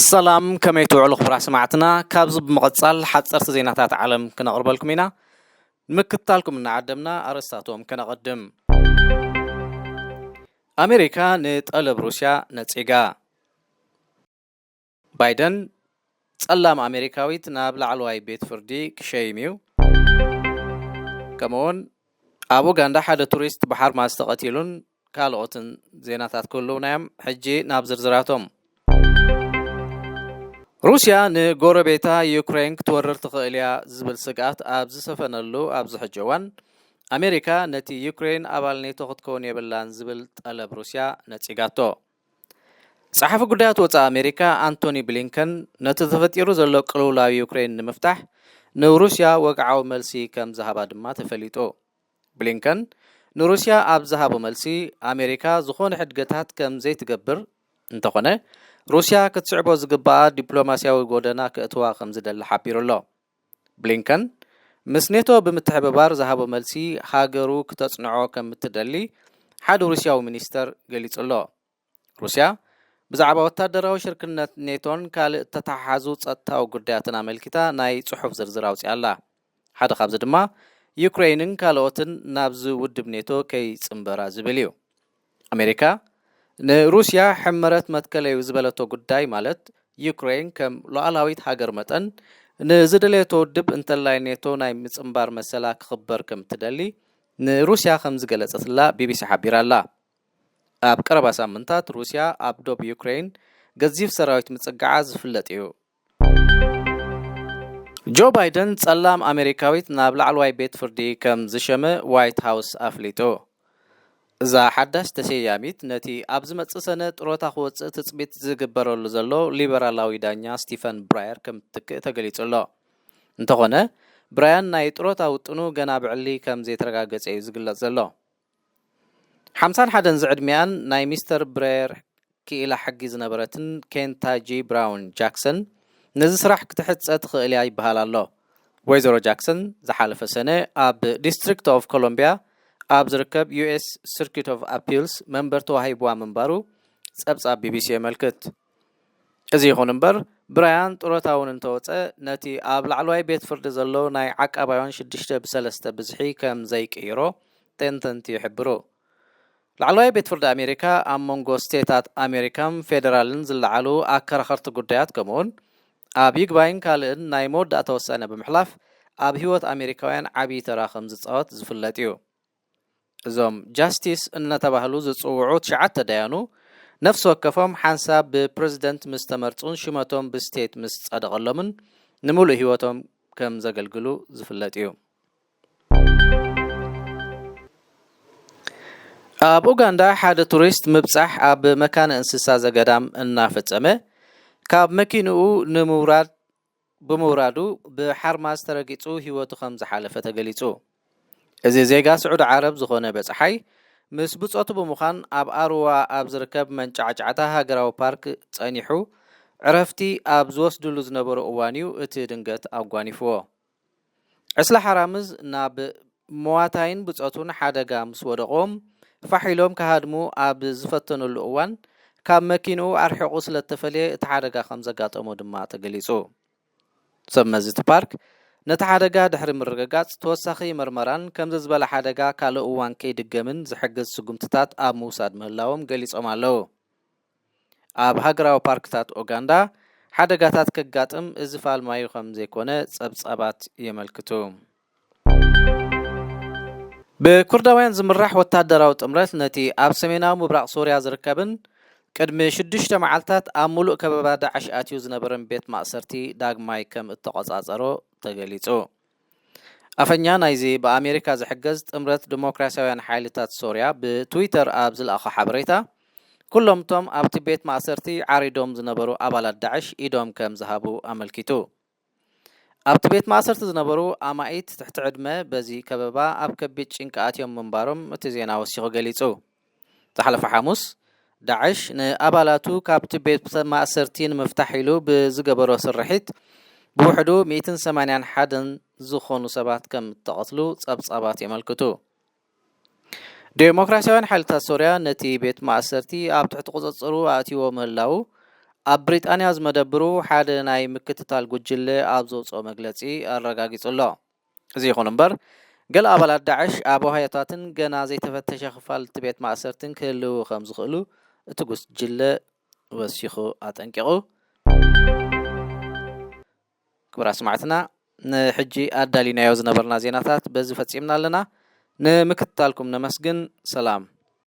ሰላም፣ ከመይ ትውዕሉ ክቡራት ሰማዕትና? ካብዚ ብምቕጻል ሓጸርቲ ዜናታት ዓለም ክነቕርበልኩም ኢና። ንምክትታልኩም እናዓደምና ኣርእስታቶም ከነቐድም። ኣሜሪካ ንጠለብ ሩስያ ነጺጋ። ባይደን ጸላም ኣሜሪካዊት ናብ ላዕለዋይ ቤት ፍርዲ ክሸይም እዩ። ከምኡውን ኣብ ኡጋንዳ ሓደ ቱሪስት ብሓርማዝ ተቐቲሉን ካልኦትን ዜናታት ክህልውና እዮም። ሕጂ ናብ ዝርዝራቶም። ሩስያ ንጎረቤታ ዩክሬን ክትወርር ትኽእል እያ ዝብል ስግኣት ኣብ ዝሰፈነሉ ኣብዚ ሕጂ እዋን፣ ኣሜሪካ ነቲ ዩክሬን ኣባል ኔቶ ክትከውን የብላን ዝብል ጠለብ ሩስያ ነጺጋቶ። ጸሓፊ ጉዳያት ወጻኢ ኣሜሪካ ኣንቶኒ ብሊንከን ነቲ ተፈጢሩ ዘሎ ቅልውላው ዩክሬን ንምፍታሕ ንሩስያ ወግዓዊ መልሲ ከም ዝሃባ ድማ ተፈሊጡ። ብሊንከን ንሩስያ ኣብ ዝሃቦ መልሲ፣ ኣሜሪካ ዝኾነ ሕድገታት ከም ዘይትገብር እንተኾነ፣ ሩስያ ክትስዕቦ ዝግባኣ ዲፕሎማስያዊ ጎደና ክእትዋ ከም ዝደሊ ሓቢሩ ኣሎ። ብሊንከን ምስ ኔቶ ብምትሕብባር ዝሃቦ መልሲ፣ ሃገሩ ክተጽንዖ ከም እትደሊ ሓደ ሩስያዊ ሚኒስተር ገሊጹ ኣሎ። ሩስያ ብዛዕባ ወታደራዊ ሽርክነት ኔቶን ካልእ እተተሓሓዙ ጸጥታዊ ጉዳያትን ኣመልኪታ ናይ ጽሑፍ ዝርዝር ኣውጺኣ ኣላ። ሓደ ካብዚ ድማ ዩክሬይንን ካልኦትን ናብዚ ውድብ ኔቶ ከይጽንበራ ዝብል እዩ። ኣሜሪካ ንሩስያ ሕመረት መትከለዩ ዝበለቶ ጉዳይ፣ ማለት ዩክሬይን ከም ሉዓላዊት ሃገር መጠን ንዝደለየቶ ውድብ እንተላይ ኔቶ ናይ ምጽንባር መሰላ ክኽበር ከም እትደሊ ንሩስያ ከም ዝገለጸትላ ቢቢሲ ሓቢራ ኣላ። ኣብ ቀረባ ሳምንታት ሩስያ ኣብ ዶብ ዩክሬይን ገዚፍ ሰራዊት ምጽግዓ ዝፍለጥ እዩ። ጆ ባይደን ጸላም ኣሜሪካዊት ናብ ላዕለዋይ ቤት ፍርዲ ከም ዝሸመ ዋይት ሃውስ ኣፍሊጡ። እዛ ሓዳሽ ተሰያሚት ነቲ ኣብ ዝመጽእ ሰነ ጥሮታ ክወጽእ ትጽቢት ዝግበረሉ ዘሎ ሊበራላዊ ዳኛ ስቲፈን ብራየር ከም ትክእ ተገሊጹ ኣሎ። እንተኾነ፣ ብራያን ናይ ጥሮታ ውጥኑ ገና ብዕሊ ከም ዘይተረጋገጸ እዩ ዝግለጽ ዘሎ። ሓምሳን ሓደን ዝዕድሚኣን ናይ ሚስተር ብራየር ክኢላ ሕጊ ዝነበረትን ኬንታ ጂ ብራውን ጃክሰን ነዚ ስራሕ ክትሕጸ ትኽእል እያ ይበሃል ኣሎ። ወይዘሮ ጃክሰን ዝሓለፈ ሰነ ኣብ ዲስትሪክት ኦፍ ኮሎምቢያ ኣብ ዝርከብ ዩ ኤስ ስርኪት ኦፍ ኣፒልስ መንበር ተዋሂብዋ ምንባሩ ጸብጻብ ቢቢሲ የመልክት። እዚ ይኹን እምበር፣ ብራያን ጥሮታ እውን እንተወጸ፣ ነቲ ኣብ ላዕለዋይ ቤት ፍርዲ ዘሎ ናይ ዓቃባውያን ሽዱሽተ ብሰለስተ ብዝሒ ከም ዘይቅይሮ ተንተንቲ ይሕብሩ። ላዕለዋይ ቤት ፍርዲ ኣሜሪካ ኣብ መንጎ ስቴታት ኣሜሪካን ፌደራልን ዝለዓሉ ኣከራኸርቲ ጉዳያት፣ ከምኡውን ኣብ ይግባይን ካልእን ናይ መወዳእታ ውሳነ ብምሕላፍ፣ ኣብ ህይወት ኣሜሪካውያን ዓብዪ ተራ ከም ዝጻወት ዝፍለጥ እዩ። እዞም ጃስቲስ እናተባህሉ ዝጽውዑ ትሽዓተ ዳያኑ፣ ነፍሲ ወከፎም ሓንሳብ ብፕረዚደንት ምስ ተመርጹን ሽመቶም ብስቴት ምስ ጸደቐሎምን፣ ንምሉእ ህይወቶም ከም ዘገልግሉ ዝፍለጥ እዩ። ኣብ ኡጋንዳ ሓደ ቱሪስት ምብጻሕ ኣብ መካነ እንስሳ ዘገዳም እናፈጸመ፣ ካብ መኪንኡ ንምውራድ፣ ብምውራዱ ብሓርማዝ ተረጊጹ ህይወቱ ከም ዝሓለፈ ተገሊጹ። እዚ ዜጋ ስዑዲ ዓረብ ዝኾነ በጻሓይ፣ ምስ ብጾቱ ብምዃን ኣብ ኣርዋ ኣብ ዝርከብ መንጫዕጫዕታ ሃገራዊ ፓርክ ጸኒሑ ዕረፍቲ ኣብ ዝወስድሉ ዝነበሩ እዋን እዩ እቲ ድንገት ኣጓኒፍዎ። ዕስለ ሓራምዝ ናብ መዋታይን ብጾቱን ሓደጋ ምስ ወደቖም፣ ፋሕ ኢሎም ክሃድሙ ኣብ ዝፈተኑሉ እዋን፣ ካብ መኪንኡ ኣርሒቑ ስለ እተፈልየ እቲ ሓደጋ ከም ዘጋጠሞ ድማ ተገሊጹ። ሰብ መዚ እቲ ፓርክ ነቲ ሓደጋ ድሕሪ ምርግጋጽ፣ ተወሳኺ መርመራን ከምዚ ዝበለ ሓደጋ ካልእ እዋን ከይድገምን ዝሕግዝ ስጉምትታት ኣብ ምውሳድ ምህላዎም ገሊጾም ኣለዉ። ኣብ ሃገራዊ ፓርክታት ኡጋንዳ ሓደጋታት ከጋጥም እዚ ፋልማዩ ከም ዘይኮነ ጸብጻባት የመልክቱ። ብኩርዳውያን ዝምራሕ ወታደራዊ ጥምረት ነቲ ኣብ ሰሜናዊ ምብራቕ ሶርያ ዝርከብን ቅድሚ ሽዱሽተ መዓልታት ኣብ ምሉእ ከበባ ዳዕሽ ኣትዩ ዝነበረን ቤት ማእሰርቲ ዳግማይ ከም እተቖጻጸሮ ተገሊጹ። ኣፈኛ ናይዚ ብኣሜሪካ ዝሕገዝ ጥምረት ዲሞክራስያውያን ሓይልታት ሶርያ ብትዊተር ኣብ ዝለኣኾ ሓበሬታ፣ ኩሎም እቶም ኣብቲ ቤት ማእሰርቲ ዓሪዶም ዝነበሩ ኣባላት ዳዕሽ ኢዶም ከም ዝሃቡ ኣመልኪቱ። ኣብቲ ቤት ማእሰርቲ ዝነበሩ ኣማኢት ትሕቲ ዕድመ በዚ ከበባ ኣብ ከቢድ ጭንቂ ኣትዮም ምንባሮም እቲ ዜና ወሲኹ ገሊጹ። ዝሓለፈ ሓሙስ፣ ዳዕሽ ንኣባላቱ ካብቲ ቤት ማእሰርቲ ንምፍታሕ ኢሉ ብዝገበሮ ስርሒት፣ ብውሕዱ ሚእትን ሰማንያን ሓደን ዝኾኑ ሰባት ከም እተቐትሉ ጸብጻባት የመልክቱ። ዴሞክራስያውያን ሓይልታት ሶርያ ነቲ ቤት ማእሰርቲ ኣብ ትሕቲ ቁጽጽሩ ኣእትይዎ ምህላዉ ኣብ ብሪጣንያ ዝመደብሩ ሓደ ናይ ምክትታል ጉጅለ ኣብ ዘውፅኦ መግለፂ ኣረጋጊጹ ኣሎ። እዚ ይኹን እምበር፣ ገለ ኣባላት ዳዕሽ ኣብ ዋህዮታትን ገና ዘይተፈተሸ ክፋል እቲ ቤት ማእሰርትን ክህልዉ ከም ዝኽእሉ እቲ ጉጅለ ወሲኹ ኣጠንቂቑ። ክቡራት ሰማዕትና፣ ንሕጂ ኣዳሊናዮ ዝነበርና ዜናታት በዚ ፈጺምና ኣለና። ንምክትታልኩም ነመስግን። ሰላም።